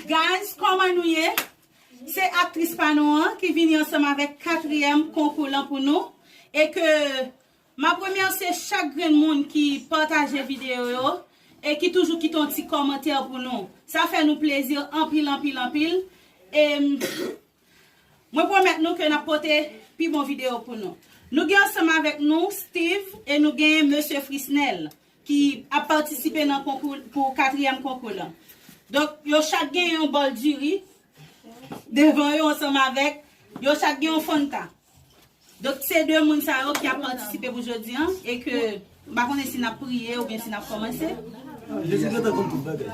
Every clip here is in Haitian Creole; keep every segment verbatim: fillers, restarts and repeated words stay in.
Guys, kòman nou ye? Se aktris pa nou an ki vini ansanm avèk katriyèm konkou lan pou nou. E ke m ap remèsye chak grenn moun ki pataje videyo yo e ki toujou kite yon ti kòmantè pou nou. Sa fè nou plezi anpil, anpil, anpil. E mwen pwomèt nou ke n ap pote pi bon videyo pou nou. Nou gen ansanm avèk nou Steve e nou gen Mesye Frisnel ki ap patisipe nan konkou pou katriyèm konkou lan. Donk, yo chak gen yon bòl diri devan yo ansanm avèk, yo chak gen yon Fanta. Donk, se de moun sa yo ki ap patisipe pou jodi an e ke m pa konnen si n ap priye oubyen si n ap kòmanse. Jezi gentan konn tout bagay.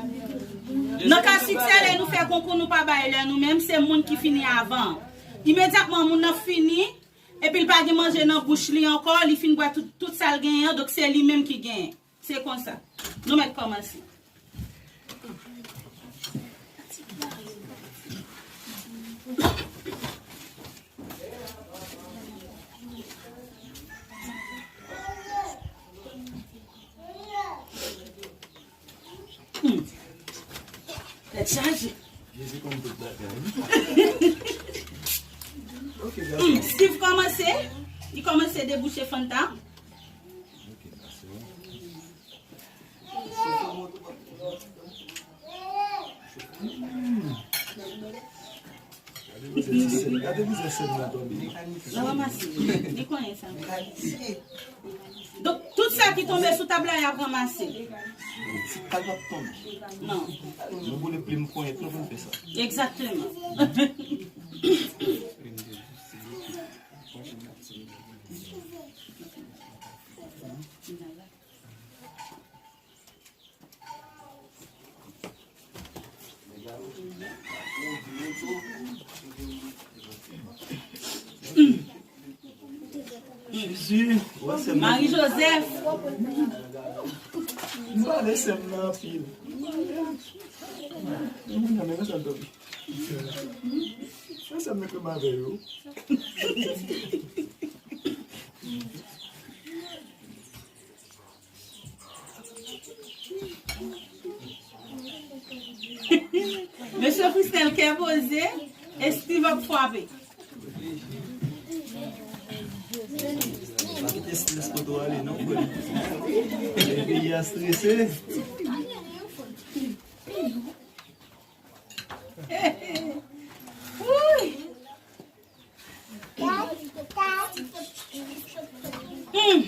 Nan ka siksè, lè nou fè konkou, nou pa bay lè nou menm, se moun ki fini avan. Imedyatman moun nan fini, epi l pa gen manje nan bouch li ankò, li fin bwè tout, tout sa l genyen an, donk se li menm ki genyen. Se konsa. Nou mèt kòmanse. Hmm. Tèt chaje. Jezi konn tout bagay. Ok, gason. Hmm. Steve kòmanse. Li kòmanse debouche Fanta. Ok, gason. Hmm. Gade mizè sèn nan tonbe. L ap ranmase. Li konnen sa. Donk, tout sa ki tonbe sou tab la, y ap ranmase. Ti kal p ap tonbe. Non. Nou boule plim ponyèt nou pou n fè sa. Egzakteman. Jezi, wè sè m nan. Mari Jozèf. M pale sè m nan anpil. Moun nan men sa l tonbe. Wè sè m nan kòm avè yo. Mesye Frisnel kè poze, e Steve ap frape. Pa kite strès pote w ale non, frè. Peyi a strese. Wouy! Hmm.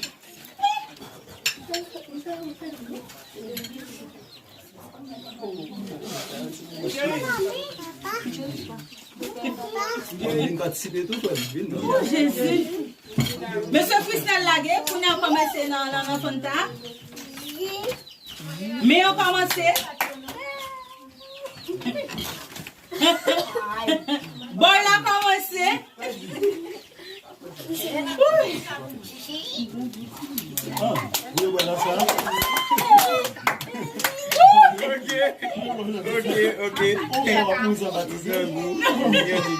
Vin patisipe tou, frè m, vin non. Oh, Jezi. Mesye Frisnel lage, kounye a kòmanse nan, nan, nan Fanta. Men yo kòmanse. Bòl la kòmanse. Ah, wi, wè la sa. Ok, ok, ok. Ou wè pou sa batize. Grangou,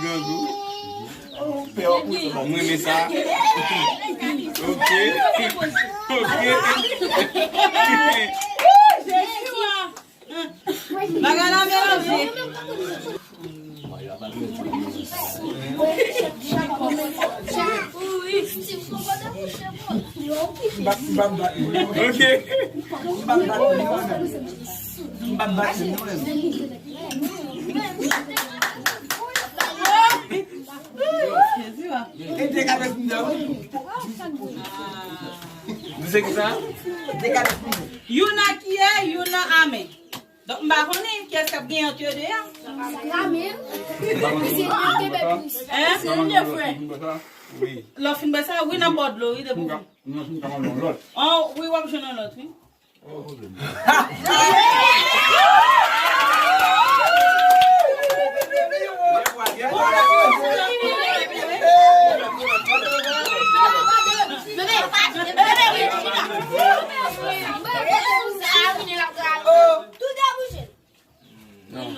grangou. Mwen renmen sa. Ok. Ok. Bagay la melanje. Ok. Jezi, wa. Di se ki sa? Youn a kiye, youn a amen. Donk, m pa konnen kiyès k ap genyen ant yo de a. Amen. Hein? Se de frè. Wi. Lè w fin bwè sa, wi, n ap ba w dlo, wi, depi w fin. Oh, wi, w ap jwenn yon lòt, wi.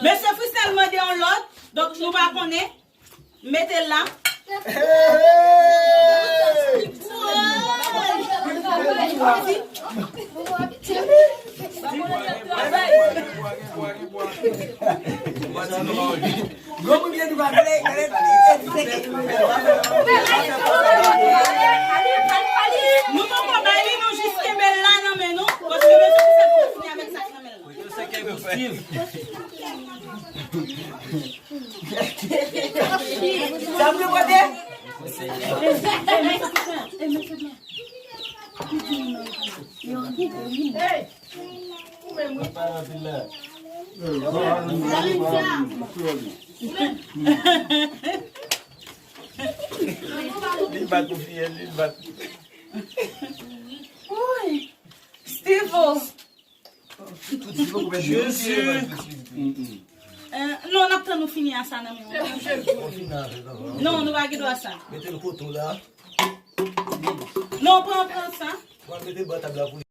Mesye Frisnel mande yon lòt, donk nou pa konnen. Mete l la. Gwo moun byen di pa vle, gade. Nou poko bay li, nou jis kenbe l la nan men nou, paske nou jis fini avèk sa k nan men l la. Sa vle pote? Li bat pou fiyèl, li bat. Woy! Steve! Jezi! Eh, non, n ap tann nou fini a sa nan men w. Non, nou pa gen dwa sa. Mete l kote w la. Non, pran, pran sa. Pran, mete bò tab la pou li.